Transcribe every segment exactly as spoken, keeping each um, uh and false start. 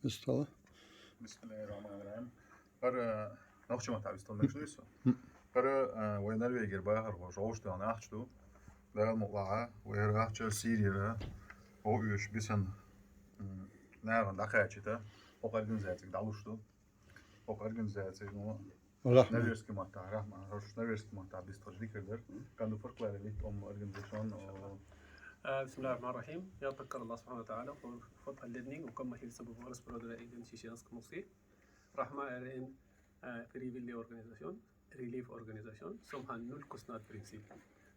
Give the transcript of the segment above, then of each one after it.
Вистала. Бисмиллахир-рахманир-рахим. ХӀара, э, нохчийн маттахь вистала мегаш дуй со? ХӀара, э, вай Норвегера бахархой, жовшта ахча ду. Дала мукълахь, вай хӀара ахча Сирера, о, уьш бисана, м, нахана дӀакхачийта, хӀокху организацига дӀалуш ду. ХӀокху организаци, ну, Рахма. Норвежский маттахь, Рахма, хӀорш норвежский маттахь бистхуш дикар дара. Канду фарклара лит ом организацион, о. Э, бисмиллахир-рахманир-рахим. Я таккар Аллах субхану ва тааля, хӀор фот алледнинг, у камма хилса бу варас бродра иден чеченск муси. Рахма эрен, э, фривилли организацион, релиф организацион, сом хан нуль куснат принцип.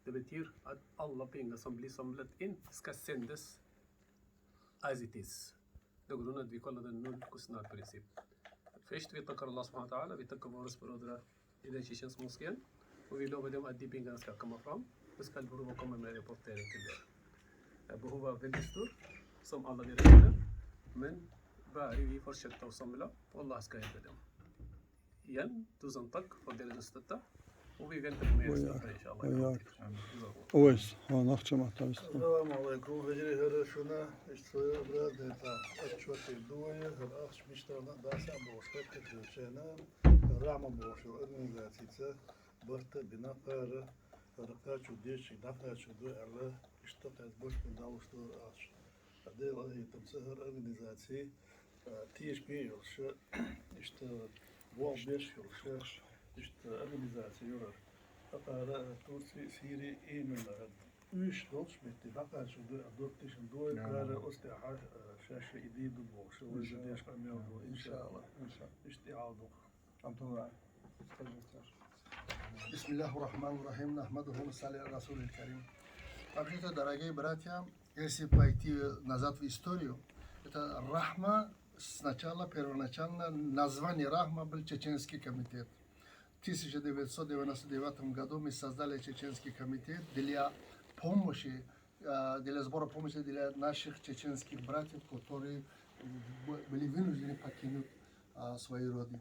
Дебетир ат Алла пинга сом бли сом лет ин, ска сендес азитис. Догруна двикола да нуль куснат принцип. Фешт ви таккар Аллах субхану ва тааля, ви таккар варас бродра иден чеченск мускен, у ви лёба дем адди пинганска кама фрам, бискал буру ва кама мери портере килер. Э, бу хува вилдистур, сом Алла директор, мен ба ри ви форшет тау сом бла, Аллах ска ядем. Ян, тузан так, фодер застата, у ви вен так мери стата, иншаллах. Ойс, а, нохчийн маттахь вистала. Ассаламу алейкум, хӀажри хӀара шуна, иштта своеобразный там отчёт и дуе, хӀара ахча миштана, даса бошка, кхетучена, Рахма бошка, организацица, барта бина пара, хӀара кхачу деши, дӀакхачу ду, аьлла, иштта кхет бошка, далуш ду ахча. Дела хӀитамца хӀара организаци, а, тешаме йолуш, иштта, вон беш йолуш, иштта организаци юра. Акхара Турци, Сири, именно уьш долчу метте дӀакхачу ду, а, дуртишна дуй, Да, да, кара да. Остехьа, а, шаьш и дийр ду бохуш, вай Иншаллах. Деш къамел ду, иншаллах. Иншаллах. Иштта и хьал ду. Абдулла, скажи, Саша. بسم الله الرحمن الرحيم. نحمده ونصلي على رسوله الكريم. Вообще-то, дорогие братья, если пойти назад в историю, это Рахма, сначала, первоначально название Рахма был Чеченский комитет. В тысяча девятьсот девяносто девятом году мы создали Чеченский комитет для помощи, э, для сбора помощи для наших чеченских братьев, которые б-, были вынуждены покинуть, а, свою родину.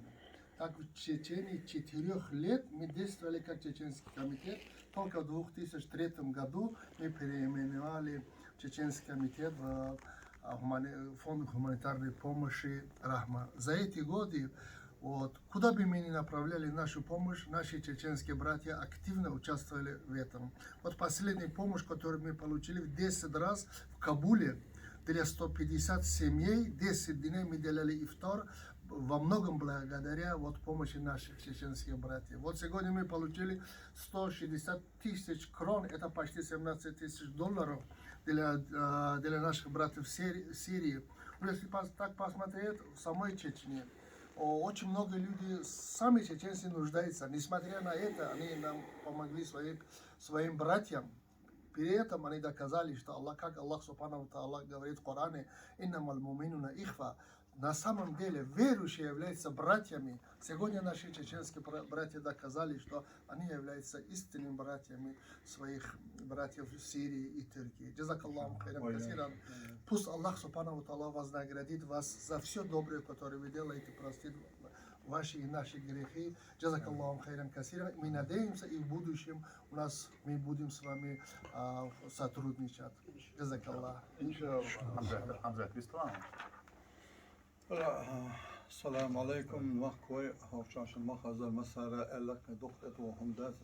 Так, в течение четырёх лет мы действовали как Чеченский комитет. Только в двух тысячи третьем году мы переименовали Чеченский комитет в, а, гумани-, фонд гуманитарной помощи «Рахма». За эти годы, вот, куда бы мы ни направляли нашу помощь, наши чеченские братья активно участвовали в этом. Вот последняя помощь, которую мы получили в десять раз в Кабуле, для сто пятьдесят семей, десять дней мы делали ифтар, во многом благодаря вот помощи наших чеченских братьев. Вот сегодня мы получили сто шестьдесят тысяч крон, это почти семнадцать тысяч долларов для, э, для наших братьев в Сири-, Сирии. Ну, если пос-, так посмотреть, в самой Чечне, о, очень много людей, сами чеченцы нуждаются. Несмотря на это, они нам помогли своим, своим братьям. При этом они доказали, что Аллах, как Аллах Субхану ва Тааля говорит в Коране: «Иннамаль муминуна ихва». На самом деле верующие являются братьями. Сегодня наши чеченские бра-, братья доказали, что они являются истинными братьями своих братьев в Сирии и Турции. Джазакаллаху хайран Ой, касиран. Ой. Пусть Аллах Субхану ва Тааля вознаградит вас за все доброе, которое вы делаете, простит ваши и наши грехи. Джазакаллаху хайран касиран. Мы надеемся, и в будущем у нас мы будем с вами, а, сотрудничать. Джазакаллах. Иншаллах. Хьамзат, Хьамзат, бистан. Салам алейкум, махкой, ховчашин махазар масара эллак духтет вохум дас,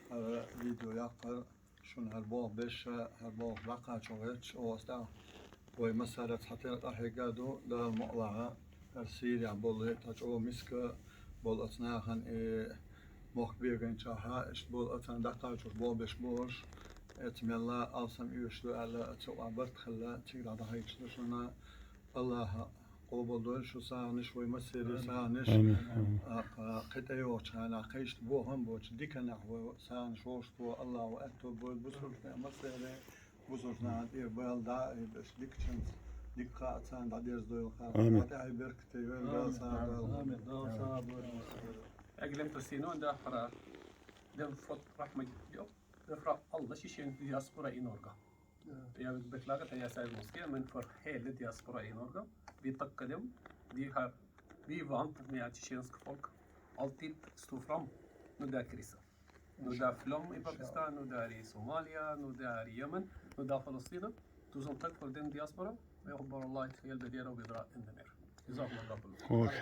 хара видео яккар, шун хар бох беша, хар бох бакачо геч, о ста. Вай масара цхьатерра къахьега ду, Дала мукълахьа, хӀара Сирия болу, тӀаккха чӀогӀа миска болу оцу нахана и мохк бегайначохьа, иштта болу оцарна дӀакхачош болх беш болуш, эца мелла алсам оьшуш ду аьлла, оцу юкъахь барт хилла, цига дӀадахьийташ ду шуна. Аллаха къобалдойла шу сагӀанаш, вай массеран сагӀанаш. Амин. Амин. А, кхин тӀейогӀучу хенахь кхин иштта бохам боцу диканехь вай сагӀанаш вовшахтоху Аллаха аьтто бойла бусург массеран. Бусург нахана тӀера бала дӀа а, и даш дикачуьнца дика хаа царна дӀадерзадойла хаа. Амин. ТӀаьхьа беркате йойла, Дала сагӀа дойла. Амин. Дала сагӀа дойла. Эглем тасино да хара. Дем фот рахмат йо. Дем фра Алла шишен диаспора инорга. Я ведь бетлага та я сайт Москве, мен фор хеле диаспора инорга. Ви так кадем, ви хар, ви вант мя чеченский фолк. Алтит стуфрам, ну да криса. Ну да флом и Пакистан, ну да ри Сомалия, ну да ри Йемен, ну да Палестина. Тузан так фор дем диаспора, я хубар Аллах, я бедера бедра эндемер. Okay.